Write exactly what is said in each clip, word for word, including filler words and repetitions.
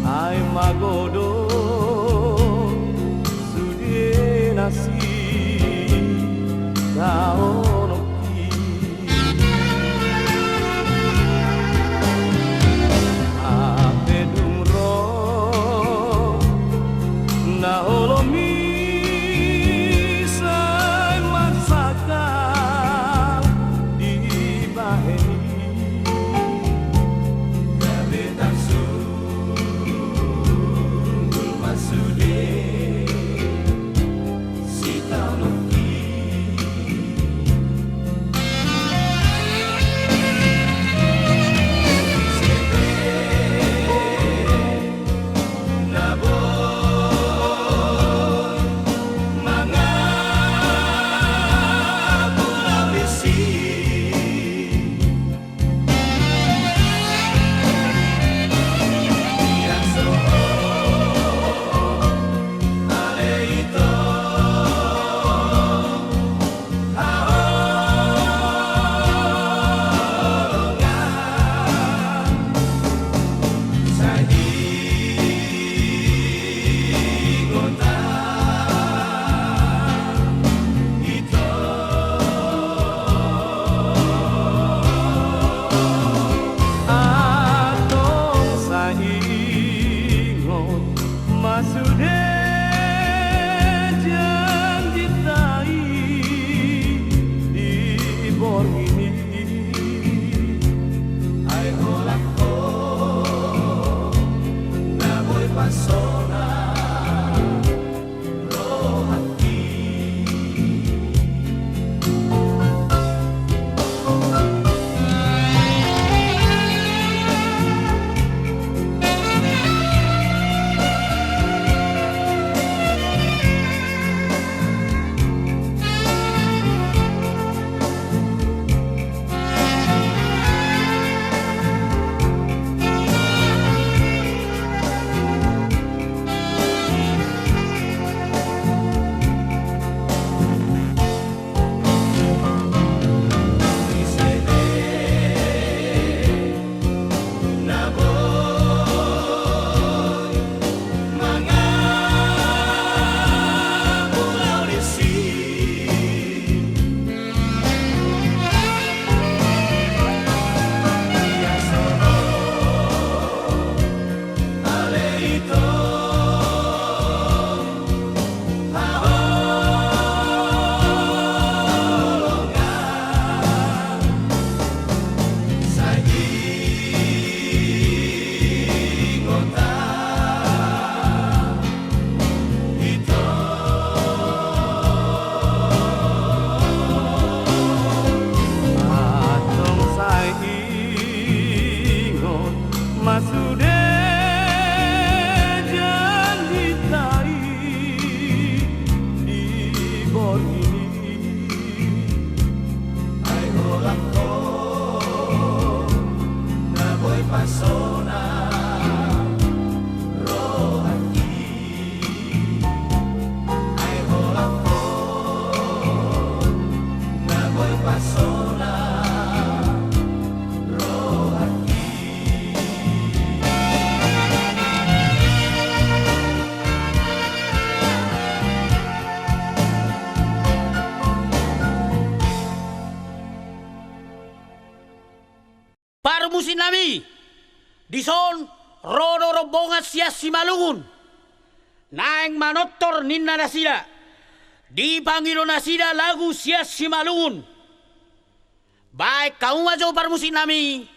Ai magodang sude na sitaononki. Hape dung ro na olomi sai marsangkal dibahen i. Gabe tarsundul ma sude sitaononki. Ise pe na boi mangapulak disi. Antong sai ingot ma sude janjinta i di borngin i. Ai holan ho na boi pasonang rohangki. Antong sai ingot ma sude janjinta i di borngin i. Ai holan ho na boi pasonang rohangki. Ai holan ho na boi pasonang rohangki. Parmusiknami, dison ro do rombongan sian Simalungun. Naeng manortor ninna nasida, dipangido nasida lagu sian Simalungun. Baen hamu ma jo parmusiknami,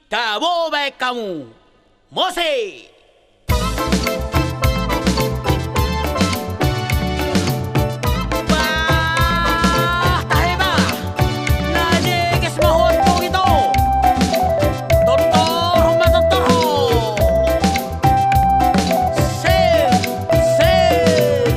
tabo baen hamu. Mose. Bah, tahe ma. Na jeges ma ho antong ito. Tortorhon ma tortorhon. Sip, sip.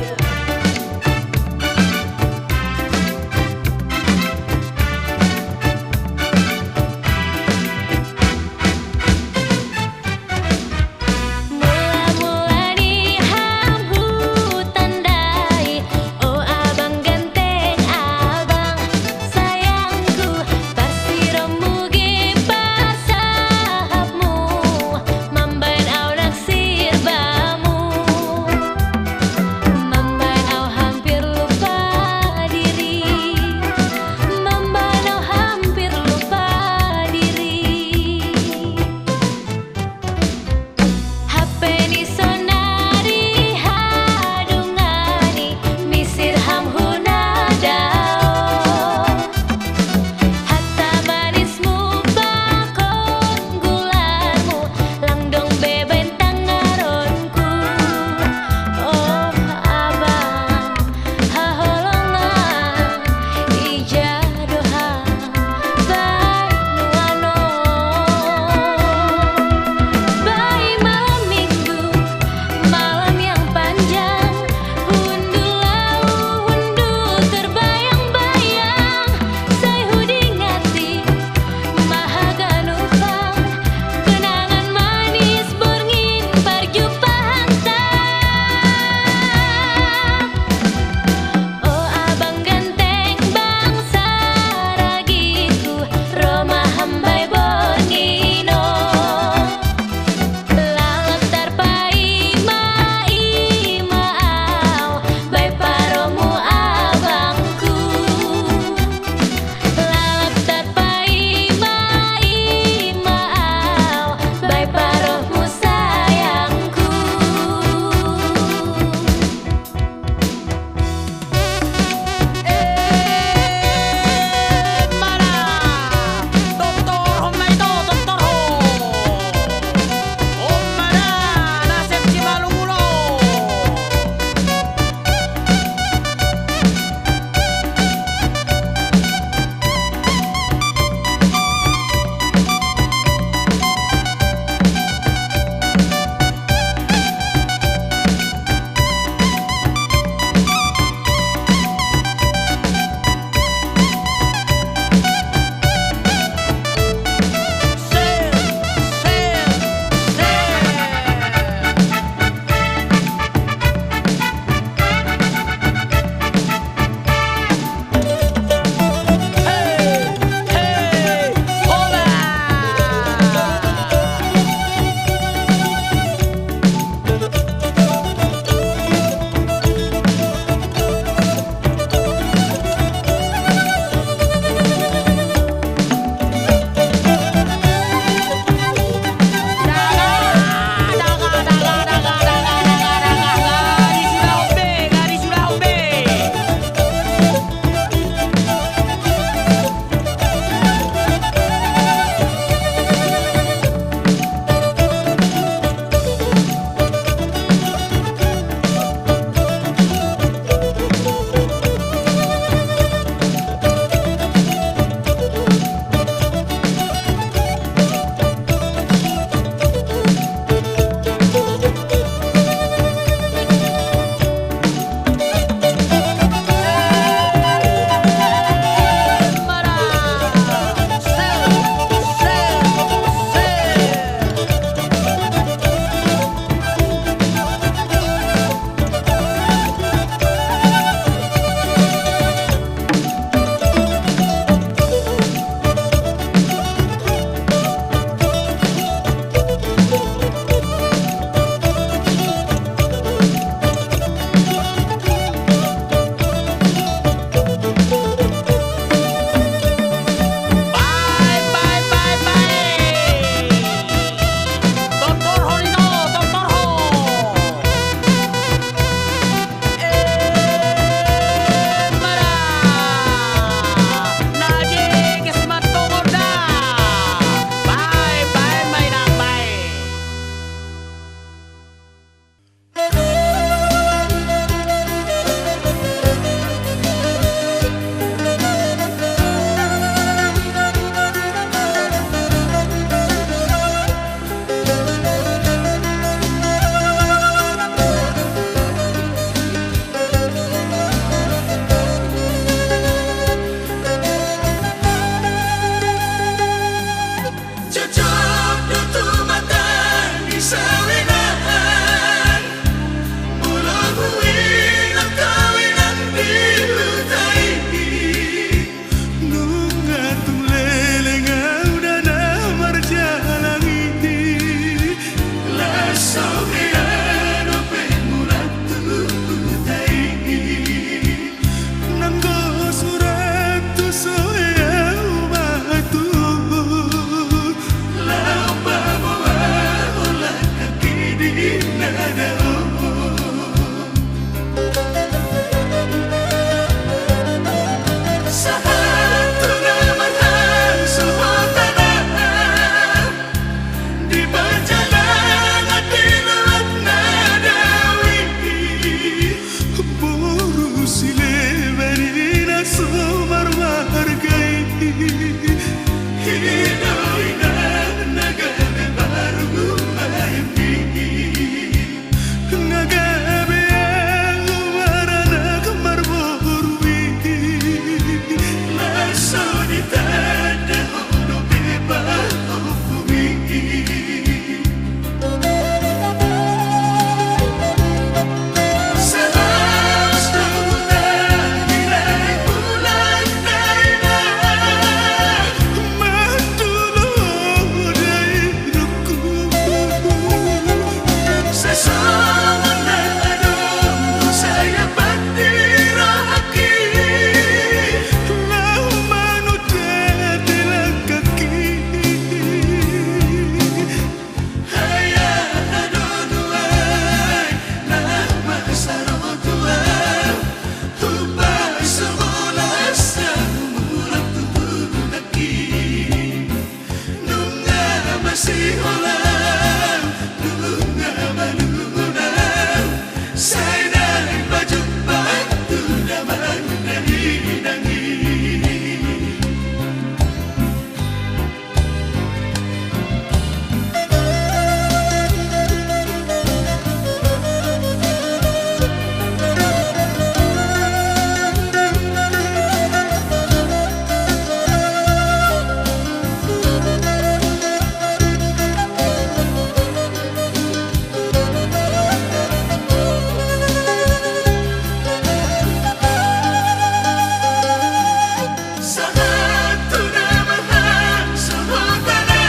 Sahat tu na marhang sohotana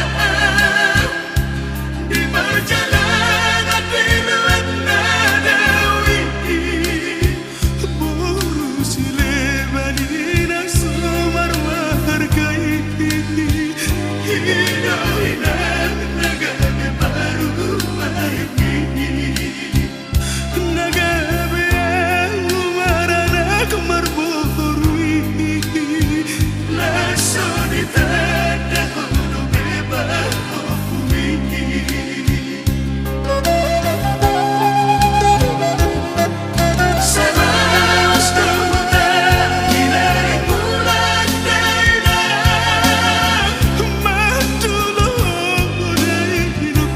di parjalanan di ruang na dao i. Boru sileban i na so marmarga i, i do inang na gabe parumaen i. Na gabe ahu maranak marboru i, na so ditanda ho dope baoa i. Sabaos do huta i na ri bulan dainang, mandolo ho dainang.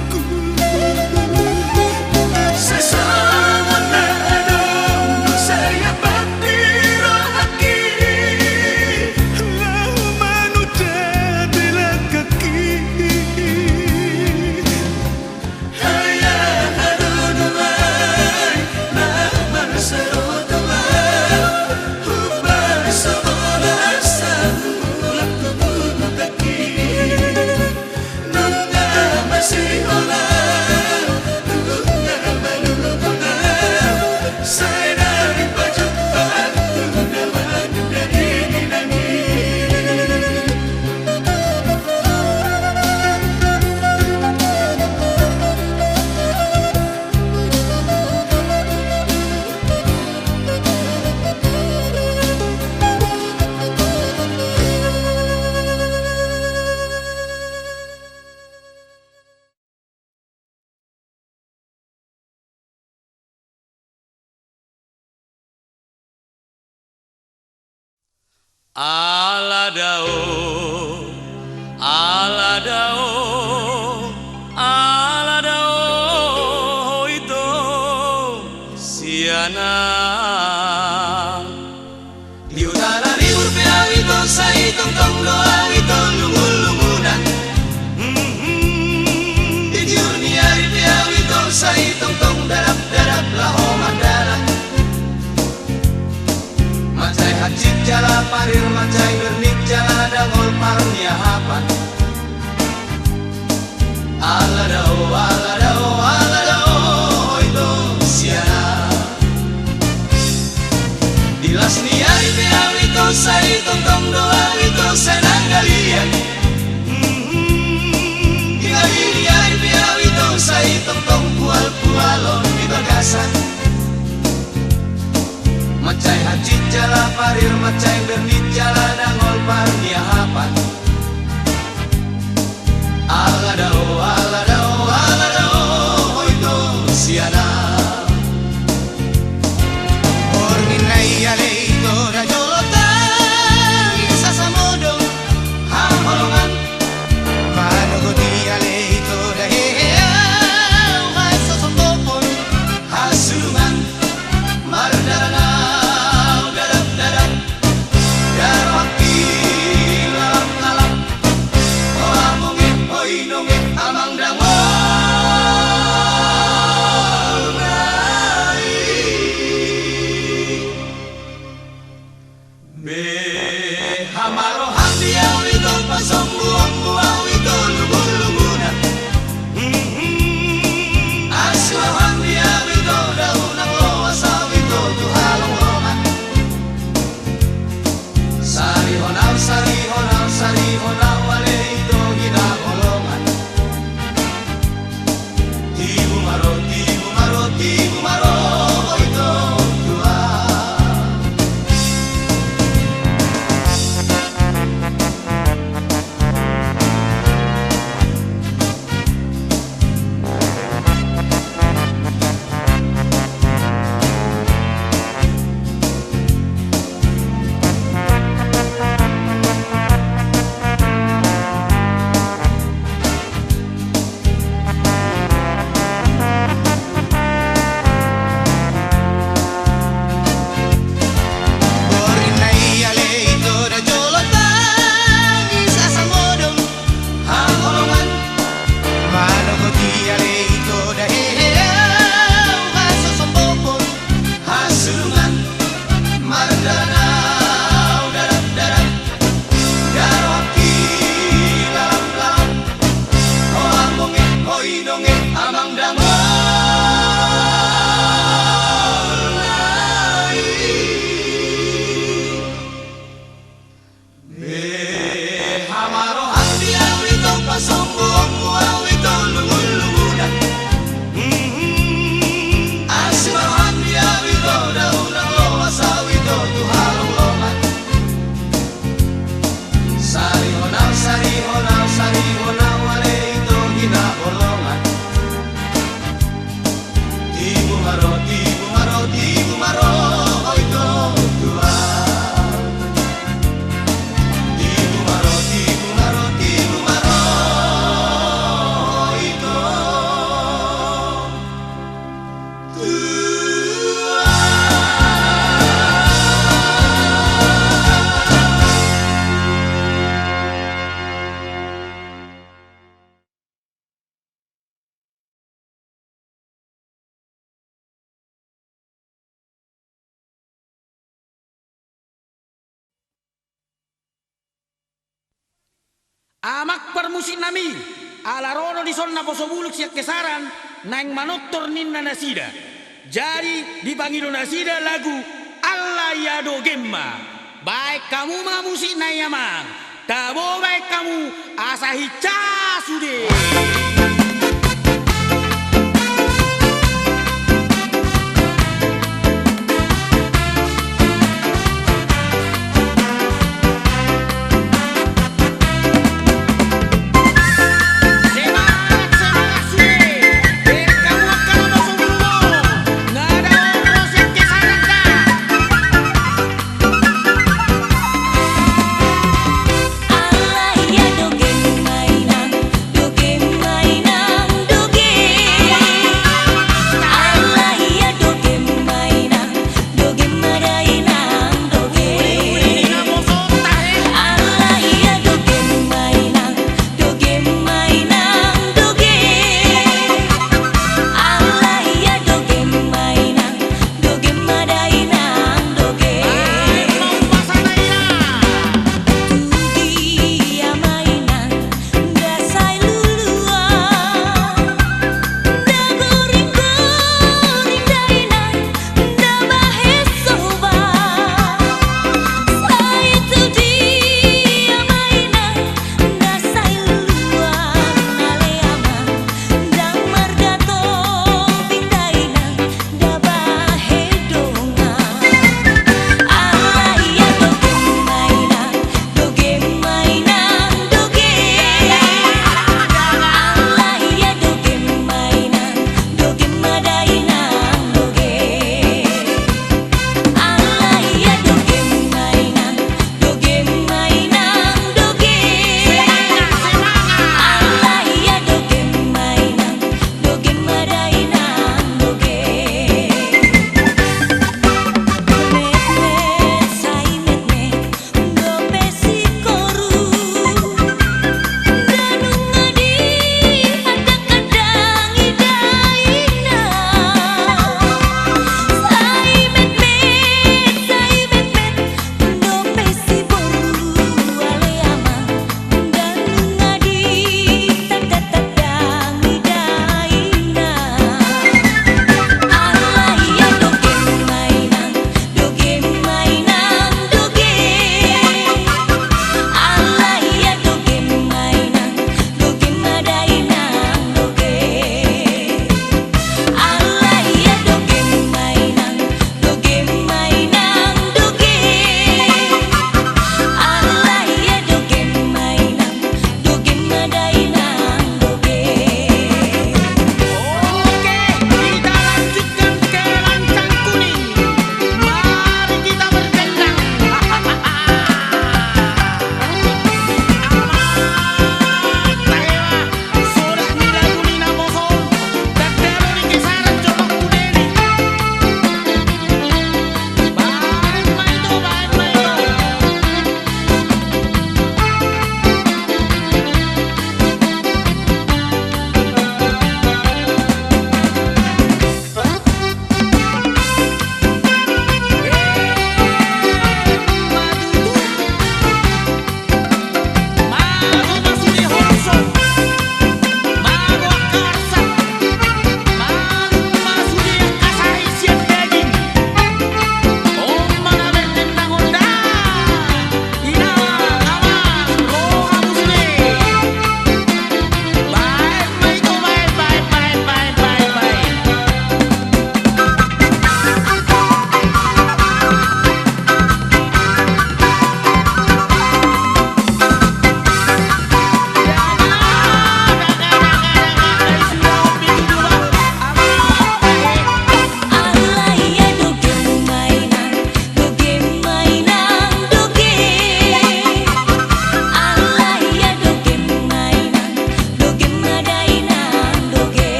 Ala dao, ala dao, ala dao, ho ito sian au. Di huta na ribur pe au ito, sai tongtong do au ito lungun-lungunan. Di tiur ni ari pe au ito, sai tongtong dadap-dadap laho mardalan. Mansai hansit jala parir, mansai bernit jala dangol parniahapan. Ala dao, ala dao, ala dao, ho ito sian au. Di las ni ari pe au ito, sai tongtong do au ito sai nanggalian. Di ngadi ni ari pe au ito, sai tongtong pual-pualon di bagasan. Mansai hansit jala parir, mansai bernit jala dangol parniahapan. Ala dao, ala dao, ala dao, ho ito sian au. Borngin na i ale ito da jolo tangis asa modom haholongan. Manogot i ale ito da hehe au hasosotopon hasulungan. Mardalan au dadap-dadap, darohangki lalap-lalap. Ho amonge, ho inonge, Amang parmusik nami, ala ro do dison naposo bulung sian Kesaran, naeng manortor ninna nasida. Jadi dipangido nasida lagu Alla ia do gemma. Baen hamu ma musik na i amang. Tabo baen hamu asa hinsa sude.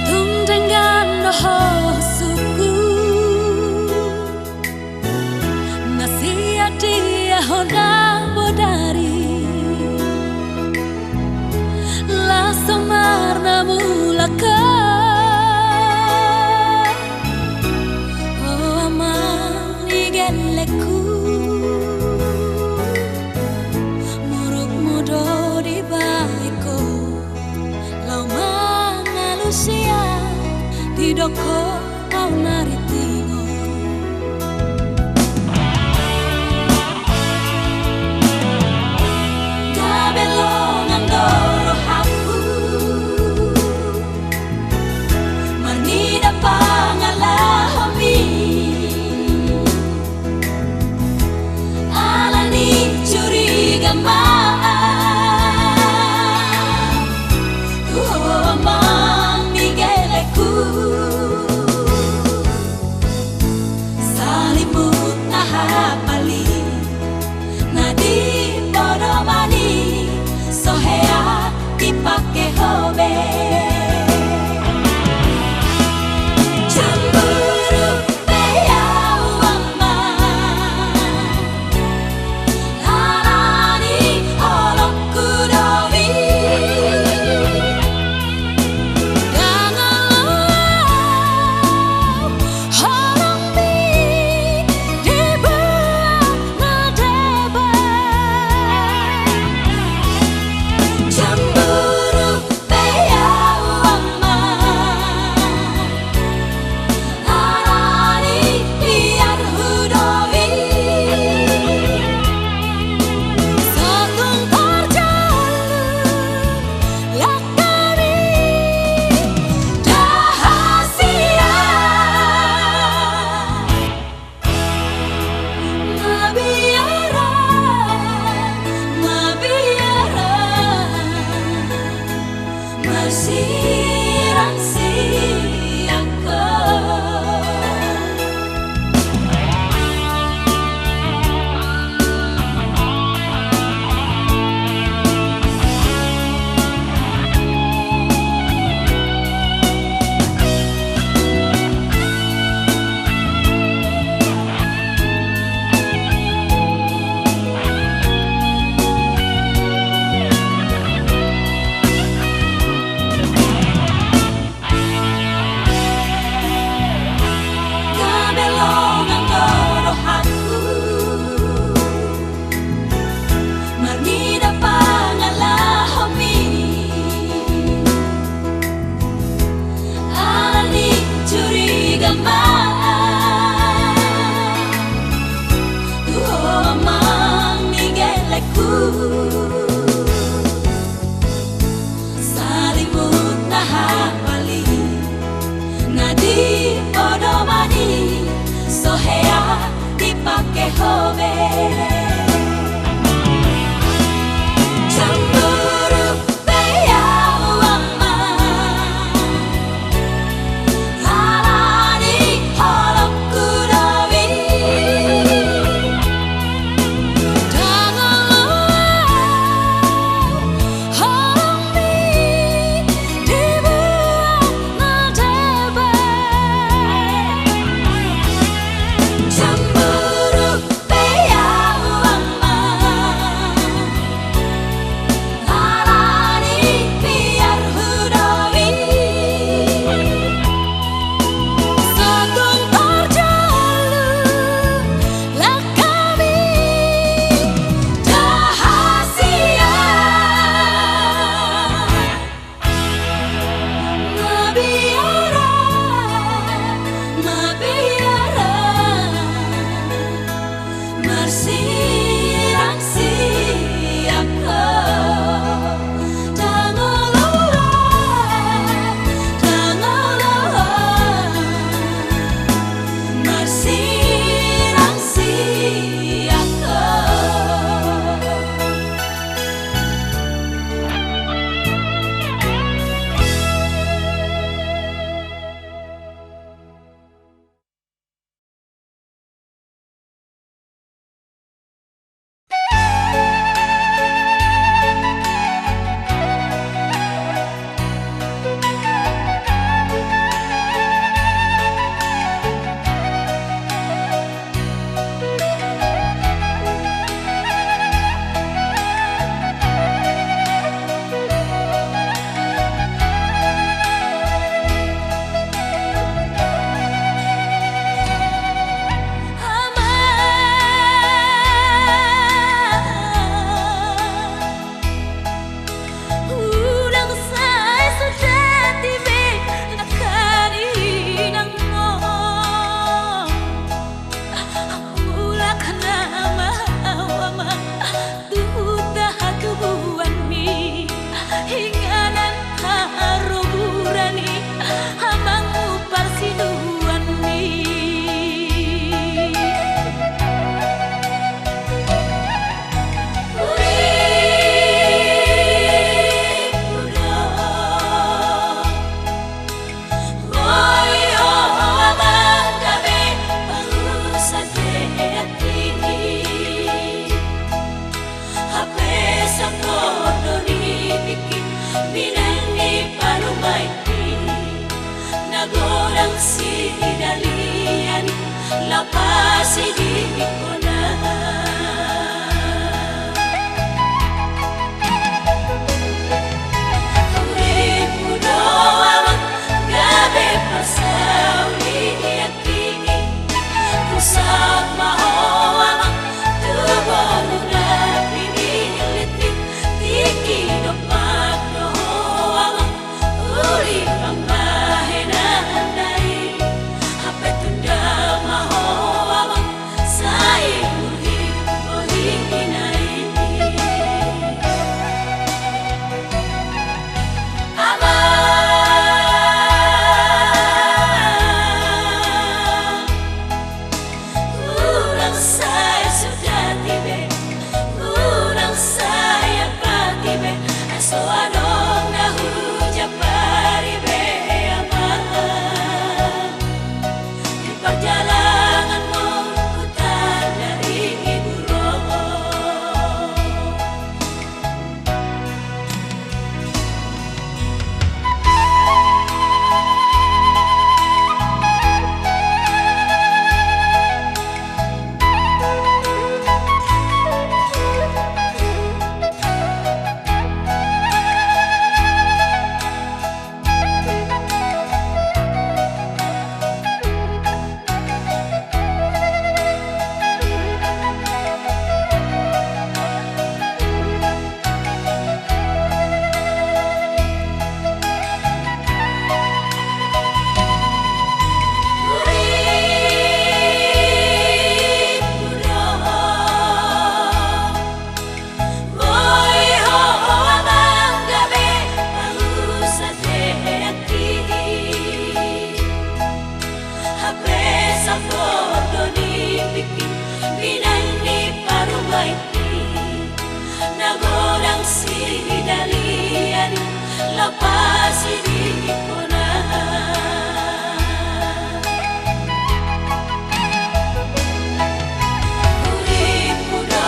Tung denggan do ho suku. Na sian dia ho na bodari, laos marna mulak ho. O amang ni gellengku, murukmu do dibahen ho. Laho mangalusi ahu, didok ho ahu na rintingon. Gabe longang do rohangku, marnida pangalahomi. Ala ni curiga ma ahu tu ho amang ni gellengku. Salimut na hapal i na dipodomani, so hea dipake ho be. Cemburu be ahu amang, ala ni holongku do i. Ndang olo holongmi dibuat na deba. Cemburu be ahu amang, ala ni biarhu do i. So tung tarjalo langkami, rahasia. Mabiar, mabiar, marsirang sian ho. Gabe longang do rohangku, marnida pangalahomi. Ala ni curiga ma ahu tu ho amang ni gellengku. Salimut na hapal i na dipodomani, so hea dipake ho be. Cemburu be ahu amang, ala ni holongku do i. Ndang olo holongmi dibuat na deba. Cemburu be ahu Sirang siak ho, dang olo, dang olo, marsirang siak ho. Unang sai suda tibe angka inangmu. Mulak nama au amang tu huta hatubuanmi, inganan haroburan ni amangmu parsiduanmi. Ui, udo. Boi ho amang gabe pangurusan di atingki. Hape sapodo ni tingki, minan ni parumaenki, na godang sidalian i, lapas i di kona. Huripu do amang gabe parsaulian tingki. Husaut ma ho amang tu boru na pinillit i. Tingki dompak do ho amang uli pambahenanna i. Hape tunda ma ho amang sai uli bohina i. Amang, unang sai suda tibe, unang sai apa tibe, ai so adong na hujapari be amang. Di parjalanganmu hutanda i buro. Boi ho amang gabe pangurusan di atingki. Hape sapodo ni tingki, minan ni parumaenki, na godang sidalian i, lapas i di kona. Huripu do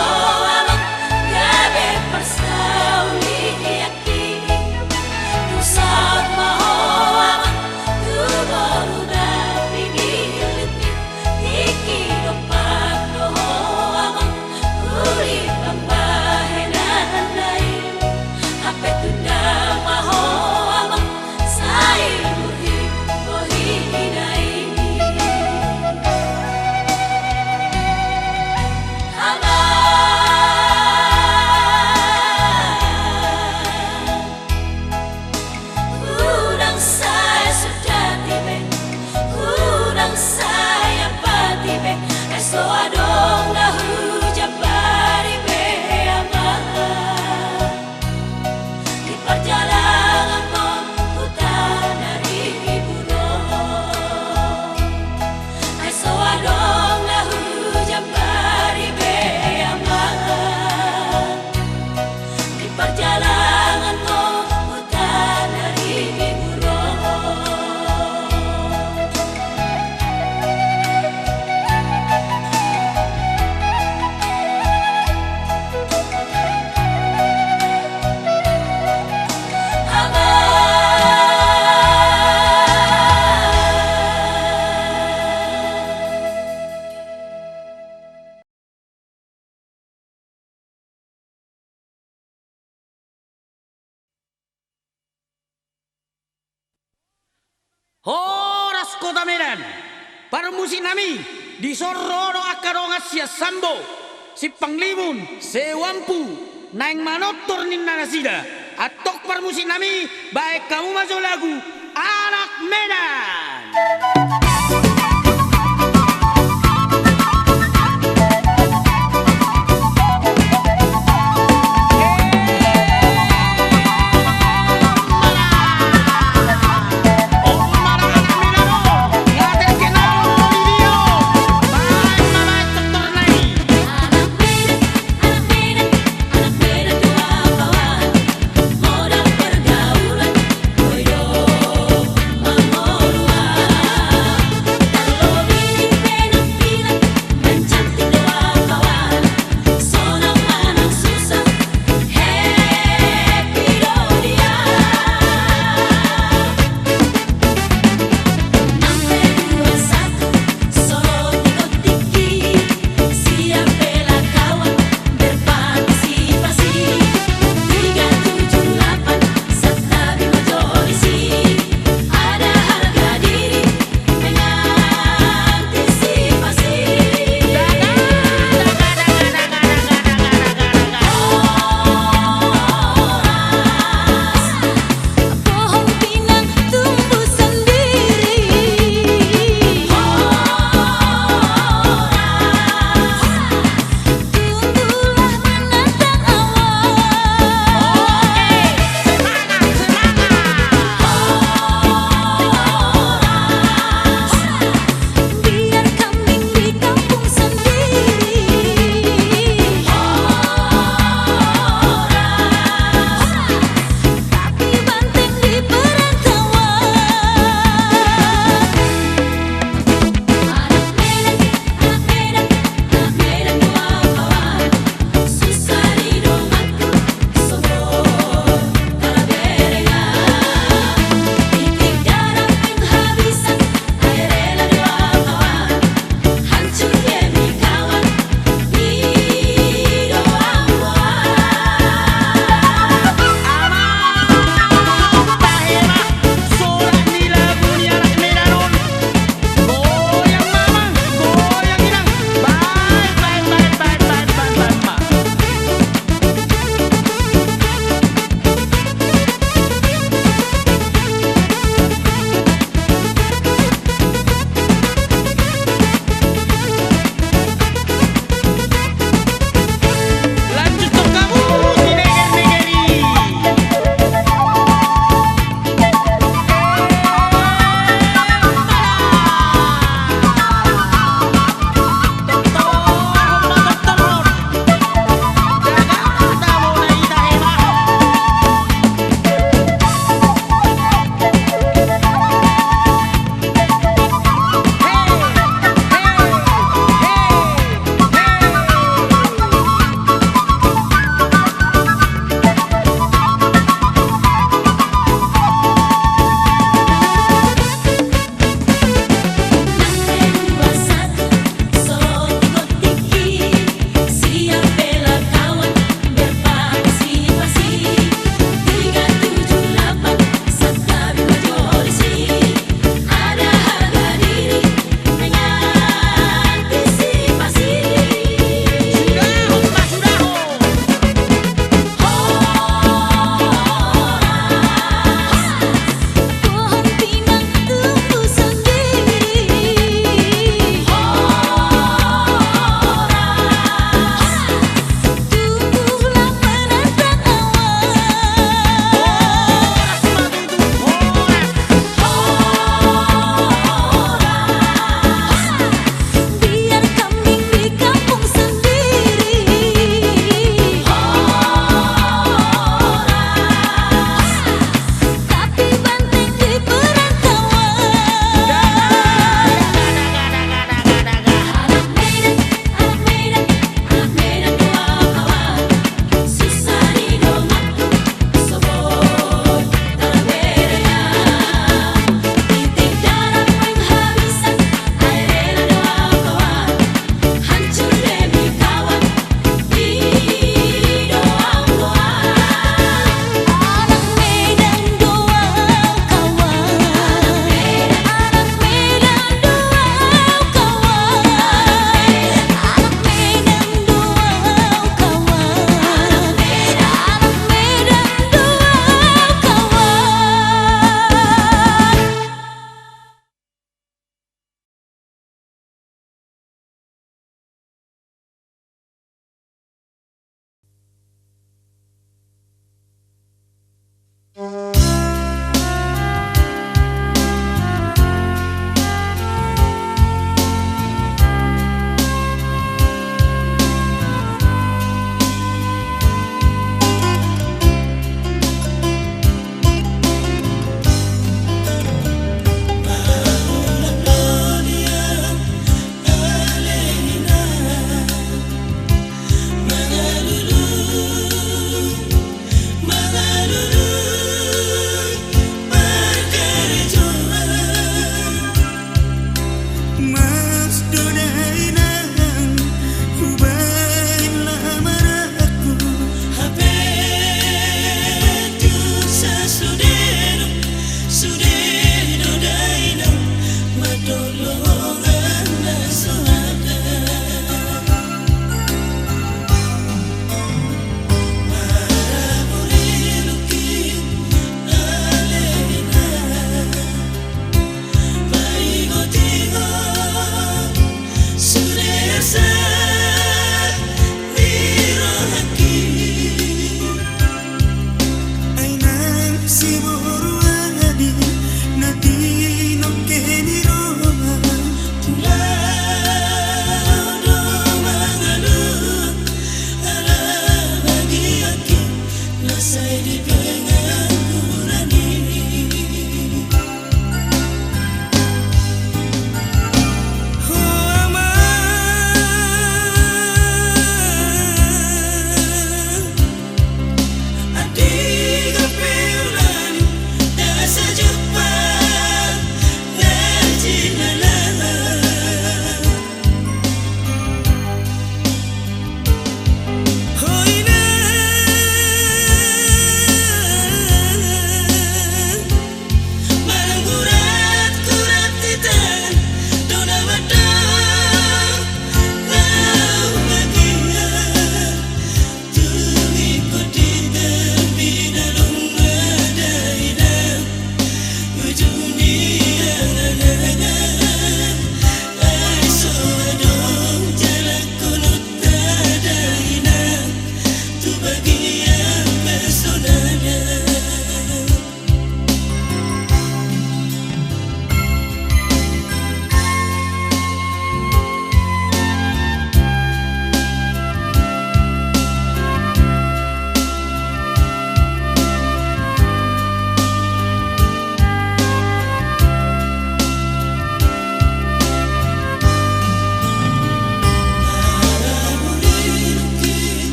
amang gabe parsaulian tingki. Husaut ma ho amang tu boru na pinillit i. Tingki dompak do ho amang uli pambahenanna i. Hape tunda ma ho amang Horas Kota Medan. Parmusik nami, dison ro do angka dongan sian Sambo, Simpang Limun, Seuampu, naeng manortor ninna nasida. Antong parmusik nami, baen hamu ma jo lagu Anak Medan.